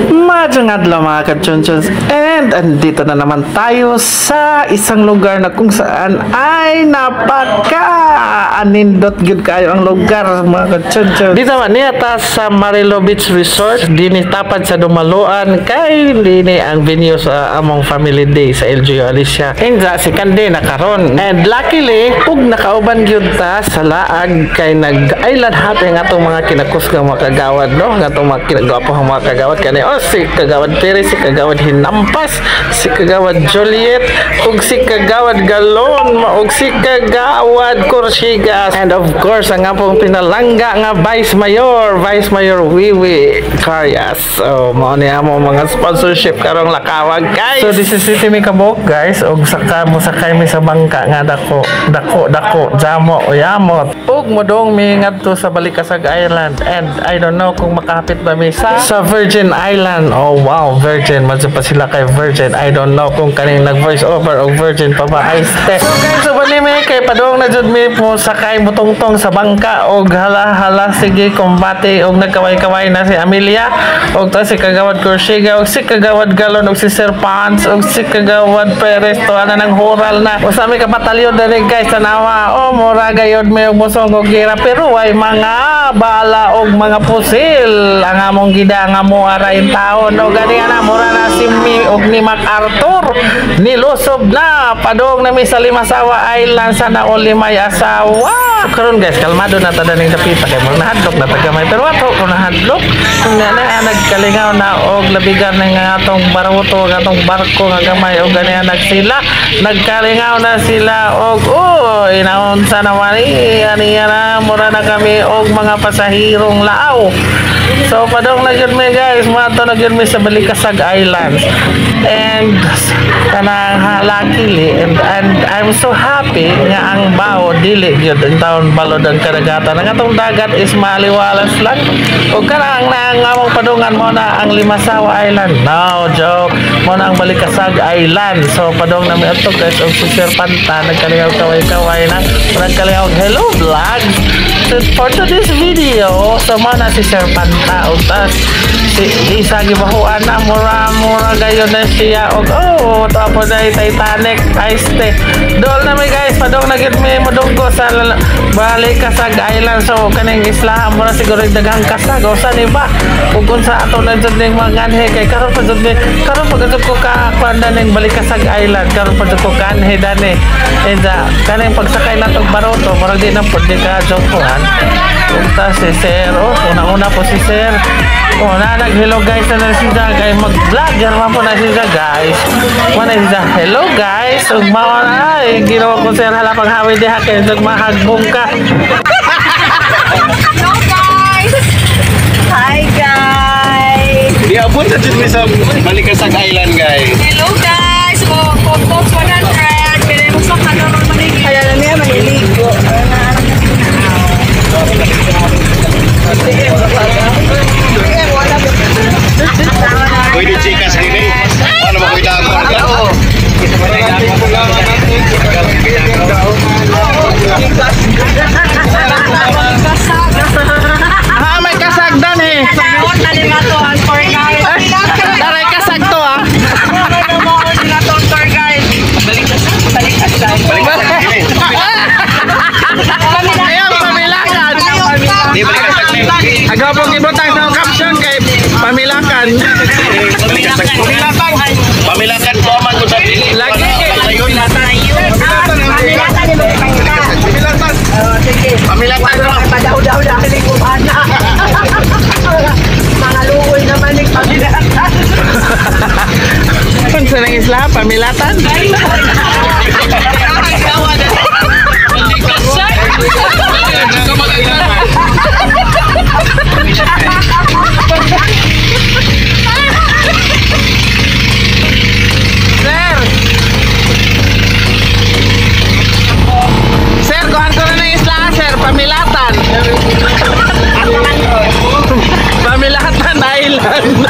Maayong adlaw, mga kachonchons, and andito na naman tayo sa isang lugar na kung saan ay napaka anindot gyud kayo ang lugar, mga kachonchons. Dito man niya ta sa Marilo Beach Resort dinhi tapad sa Dumaloan kay dinhi ang venue sa among family day sa LGU Alicia. Inza si Kande na karon and luckily ug nakauban gyud ta sa laag kay nag island hopping atong mga kinakusgang mga kagawad, no, nga atong mga kinagwapo mga kagawad kani, oh, si Kagawad Perez, si Kagawad Hinampas, si Kagawad Juliet, ug si Kagawad Galon, ug si Kagawad Corsigas, and of course ang among pinalangga nga Vice Mayor, Vice Mayor Wiwi Carias. So mao ni amo mga sponsorship karong lakawag, guys. So this is City mi kabok, guys, ug saka mo sakay mi sa bangka nga dako dako dako jamo o yamot ug modong mi ngadto sa Balicasag Island, and I don't know kung makahapit ba mi sa Virgin Island. Oh wow, Virgin man pa sila kay Virgin. I don't know kung kaning nag voice over og Virgin pa ba ay ste. So guys, so bali mi kay padong na jud mi mo sakay mutungtong sa bangka og hala hala sige kumbate og nagkaway-kaway na si Amelia og ta si Kagawad Corsiga og si Kagawad Galon og si Sir Pons og si Kagawad Perez to ana nang horal na usa mi ka batalyon dali, guys. Tanawa, oh, mura gayod mi og mosong og gira pero way mga bala og mga pusil ang among gida nga mo ara in taon og gani ana mura na si mi og ni MacArthur nilusob na padong nami sa Limasawa Island sa nauli may asawa. So, karon guys, kalmado na ta ning dapita kay mo nahadlok na ta gamay pero ato ko nahadlok kung nga na nagkalingaw na og labigan ng atong baruto ng atong barko nga gamay og gani nagsila nagkalingaw na sila og oh inaunsa naman eh ani na mura na kami og mga pasahirong laaw. So padong na gyud mi, guys, mato na gyud mi sa Balicasag Islands. And kanang luckily and I'm so happy nga ang bao dili gyud ang taon balod ang kadagatan. Ang atong dagat is maliwalas lang. Ug kanang na ang among padungan mo na ang Limasawa Island. No joke. Mo na ang Balicasag Island. So padong na mi ato, guys, og si Sir Panta nagkalingaw kaway-kaway na nagkalingaw hello vlogs. So for today's video, so mo na si Sir Panta ug tas si isa gibahuan na mura mura gayon na siya og oh tapos na Titanic ice te. Dool na mi, guys, padong na gyud mi modunggo sa Balicasag Island. So kaning isla mo na siguro yung daghang kasag o sa ni ba ug unsa ato na jud ning mga nganhe kay karon pa jud mi karon pa jud ko ka kuan ning Balicasag Island, karon pa jud ko kanhe dani and kaning pagsakay na tog baroto murag di na pud di ka joke-an. Ug ta si Sir, oh, una-una po si Sir. Oh, na nag-hello guys na na siya kay mag-vlogger man po na siya, guys. Mo na siya, hello guys. Ug mao na ay ginawa ko, sir, hala paghawi diha kay mahagbong ka. Hello guys! Hi guys! Diabot sa jud mi sa Balicasag Island, guys. Hello guys! Oh, Coke 100! Pwede mo sa kanon maniligo. Kaya na niya maniligo. Sige, wala. Pwede chikas dili. Ano ba kuy damo ka? Ah, may kasagdan eh. Kaon na lima to ang tour guide. Daray kasag to ah. Sila to ang tour guide. Balik Balikasag dili. Ayan, pamilakan. Di Balicasag ni. Agapong ibutang sa caption kay pamilakan. Balicasag. Pamilakan ko man ko sa dili. Lagi kay Sayon. Pamilatan. Sige. Pamilatan ko. Padaw-daw dahil ko ana. Mga luoy naman ni pamilatan. Kung sa nang isla, pamilatan. Sir! Sir, kuhan ko na ng isla, sir. Pamilatan. Pamilatan Island.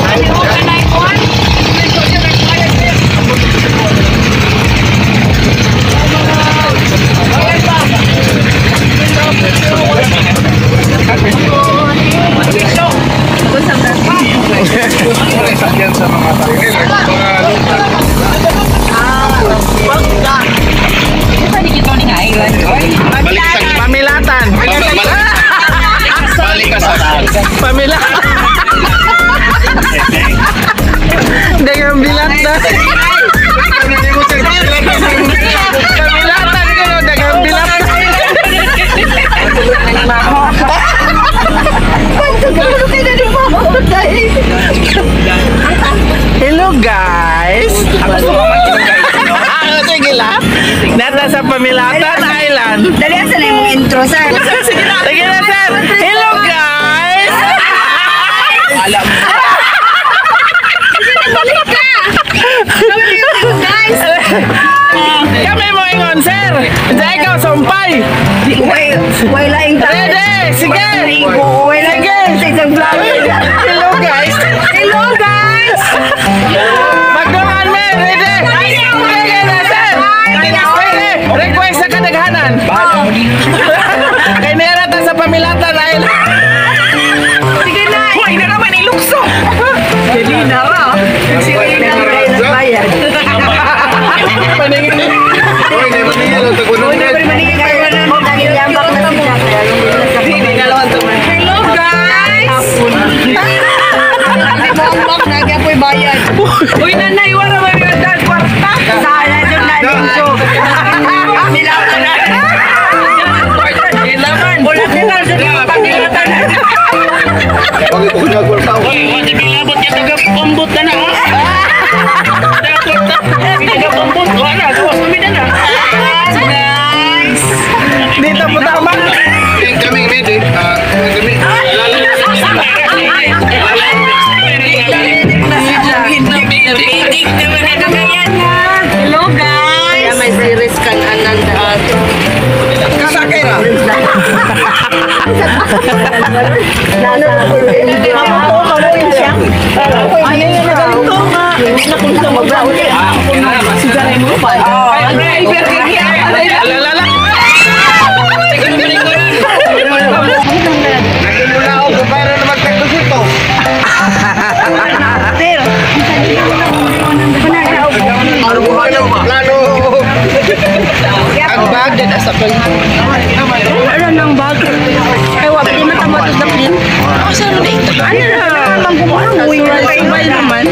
Ano ka na ikuan? Pamela. Dagang bilat na. Pamilatan ko, dagang bilat na. Hello guys. Sige lang. Nata sa Pamilatan Island. Dali, asa na yung intro, sir? Sige na, sir. Hello guys. Alam. Balik ka! Guys! Kami mo ingon, sir. Diyan ikaw, sumpay. Way laing tao. Ready? Sige. Way laing sa isang vlog. Hello guys. Hello guys! Magdumaan me. Ready? Sige na, sir. Ready? Request sa kadaghanan. Kay nera ta sa Pamilatan Island. Sige na! Hoy, na naman ilukso. Dili na ra. Sige na! Nagbayad. Paningin. Uy, di ba niya? Tag 100. Hello guys! Uy, nanay, wala ba yung dal kwarta? Sana dyan na dito. Nilatan na. Nilaman. Wala nila sa pagkilatan. Bakit ko nagwal pa ako? Guys! Dito po tama. Kami, mede. Kami. Hello guys! May series kan ananda. Kasakay ra. Lalala. Nagmula ako, kumpara naman tag 200. Ano plano? Ang bag din asa pa. Ano nang bag? Ay, wa di man tama to sa plane. Oh, saan mo na ito? Ano na? Mang gumawa. Uy, mobile naman.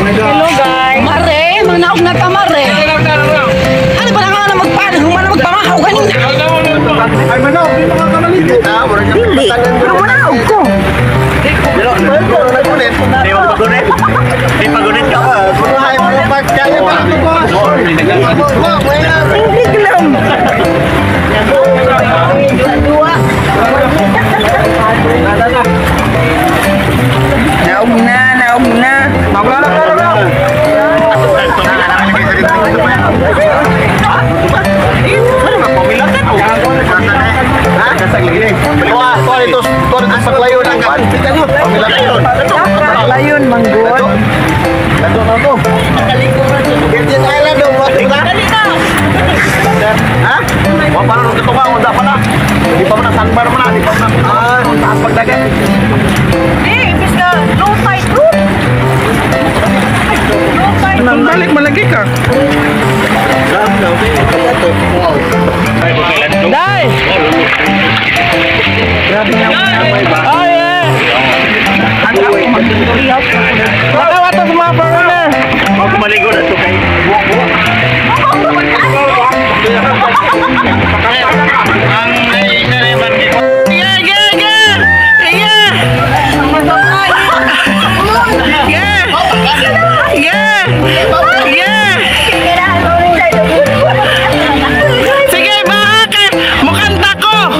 Hello guys. Mare, mga naog na ta, mare. Ano ba na nga na magpaano? Humana magpamahaw ganina. Ay manok, di makakamaligo. Dili. Pero manaog ko. Di mo pagunit. Di pagunit ka. Kunuhay mo pagkaya pa. Hindi lang. Naog na, naog na. Layon, manggod. Eh, imbis na low tide room. Low tide. Balik malagi ka. Dai! Oh yeah! Wala to sa mga foreigner. Maligo na to kay. Ang Yeah, yeah, yeah! Yeah! Yeah! Yeah! Yeah! Sige, baka kay mukanta ko.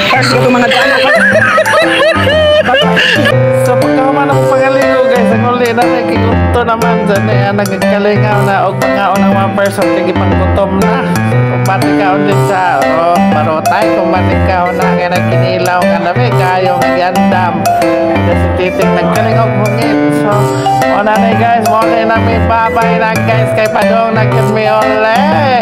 First ko mga daan. So pagkahuman ng pangaligo, guys, ang uli na may kiguto naman dyan eh, nagkalingaw na og pangaon ng mga person kay gipanggutom na. Kumbati ka ulit sa oh, parotay, kumbati ka na kay nagkinilaw ka na may kayo nga giandam. Kasi titing nagkalingaw hungit. So, una na, guys, mo na mi, babay na, guys, kay padong na gyud mi uli.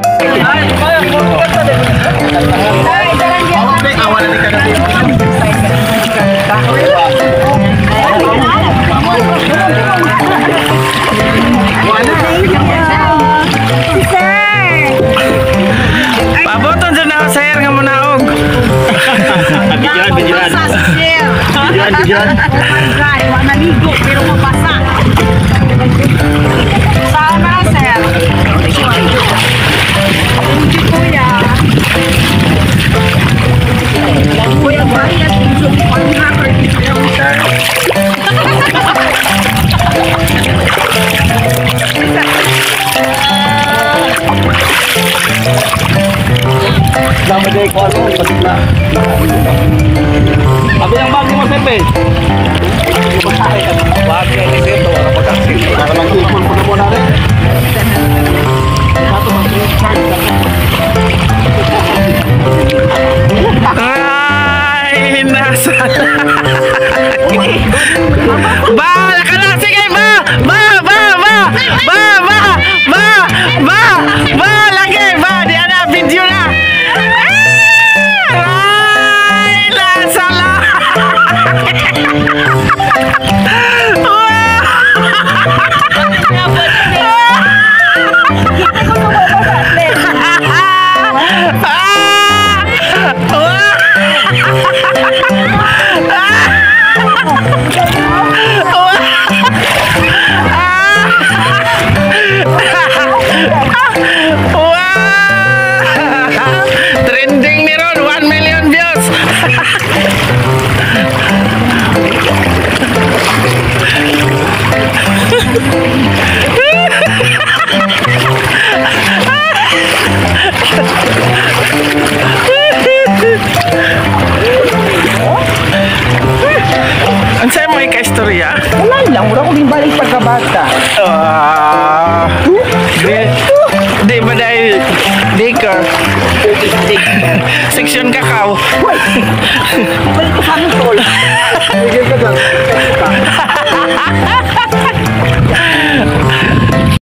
Paboton dyan ako, sir, nga munaog. Bidyohan, bidyohan. Bidyohan, bidyohan. Wa naligo pero mabasa. Saan na, sir? Thank you, kuya. Kuya, bayad. Sir. Dami day ko ano, patik na. Abi ang bag mo, sir, eh. Bag ni sir, to para pagkasin. Para mag-ipon po na mo na rin. Ay, nasa. Ba, laka na, sige, ba! Ba, ba, ba! Ba, ba! Ba! Ba! Ba, lagi, ba! Di ana, video na! Ay, nasa la! Wow! Trending ni ron, 1 million views. Ang sa'yo mo ika-istorya? Wala lang, wala ko din balik pagkabata. Ah, di ba dahil daycare? Section kakao. Balik ko sa amin, tol. Bigyan ka dyan.